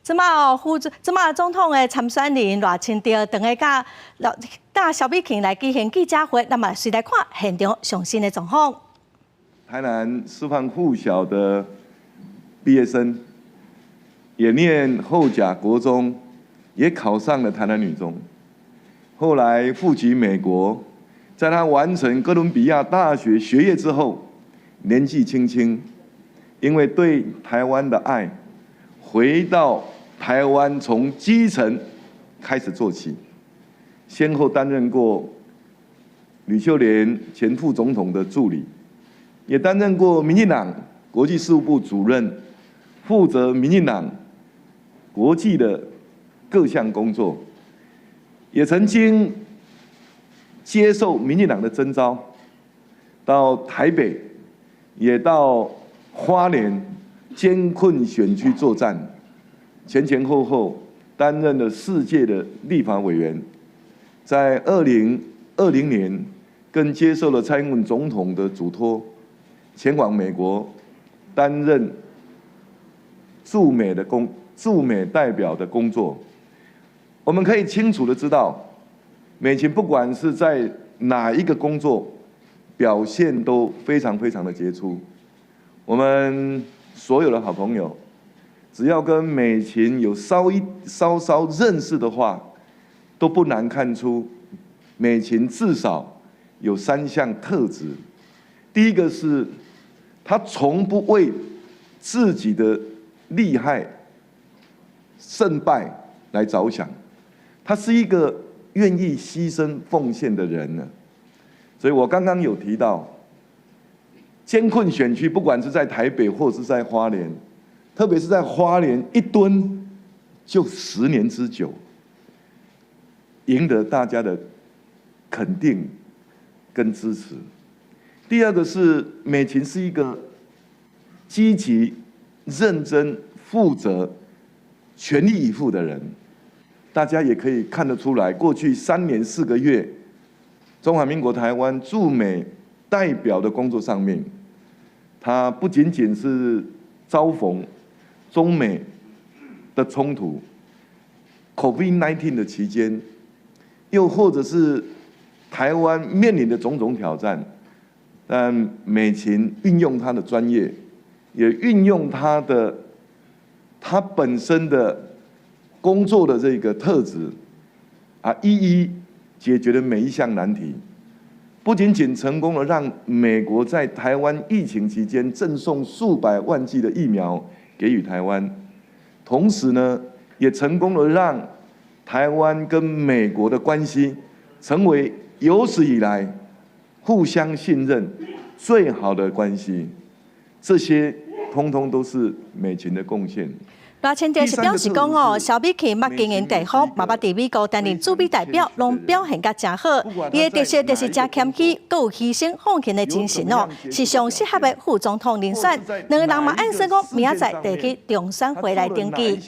這馬哦，副這馬總統的參選人賴清德，等下佮佮蕭美琴來舉行記者會，咱嘛隨來看現場上新的狀況。台南師範附小的畢業生，也念後甲國中，也考上了台南女中，後來負笈美國，在他完成哥倫比亞大學學業之後，年紀輕輕，因為對台灣的愛，回到台灣，從基層開始做起，先後擔任過呂秀蓮前副總統的助理，也擔任過民進黨國際事務部主任，負責民進黨國際的各項工作，也曾經接受民進黨的徵召，到台北，也到花蓮艱困選區作戰，前前後後擔任了四屆的立法委員，在2020年更接受了蔡英文總統的囑託，前往美國擔任駐美代表的工作。我們可以清楚的知道，美琴不管是在哪一個工作，表現都非常非常的傑出。我們所有的好朋友，只要跟美琴有稍稍認識的話，都不難看出，美琴至少有三項特質。第一個是，她從不為自己的利害勝敗來着想，她是一個願意犧牲奉獻的人呢。所以我剛剛有提到，艱困選區，不管是在台北或是在花蓮，特別是在花蓮一蹲就10年之久，贏得大家的肯定跟支持。第二個是美琴是一個積極、認真、負責、全力以赴的人，大家也可以看得出來，過去3年4個月，中華民國台灣駐美代表的工作上面，他不僅僅是遭逢中美的衝突，COVID-19 的期間，又或者是台灣面臨的種種挑戰，但美琴運用她的專業，也運用她本身的工作的這個特質，一一解決了每一項難題。不僅僅成功了讓美國在台灣疫情期間贈送數百萬劑的疫苗給予台灣，同時呢，也成功了讓台灣跟美國的關係成為有史以來互相信任最好的關係。這些通通都是美琴的貢獻。賴清德是表示講哦，蕭美琴捌經營地方，嘛捌佇美國擔任駐美代表，攏表現甲誠好。伊的特色就是誠謙虛，閣有犧牲奉獻的精神哦，是上適合的副總統人選。兩个人嘛按算講，明仔載就去中選會來登記。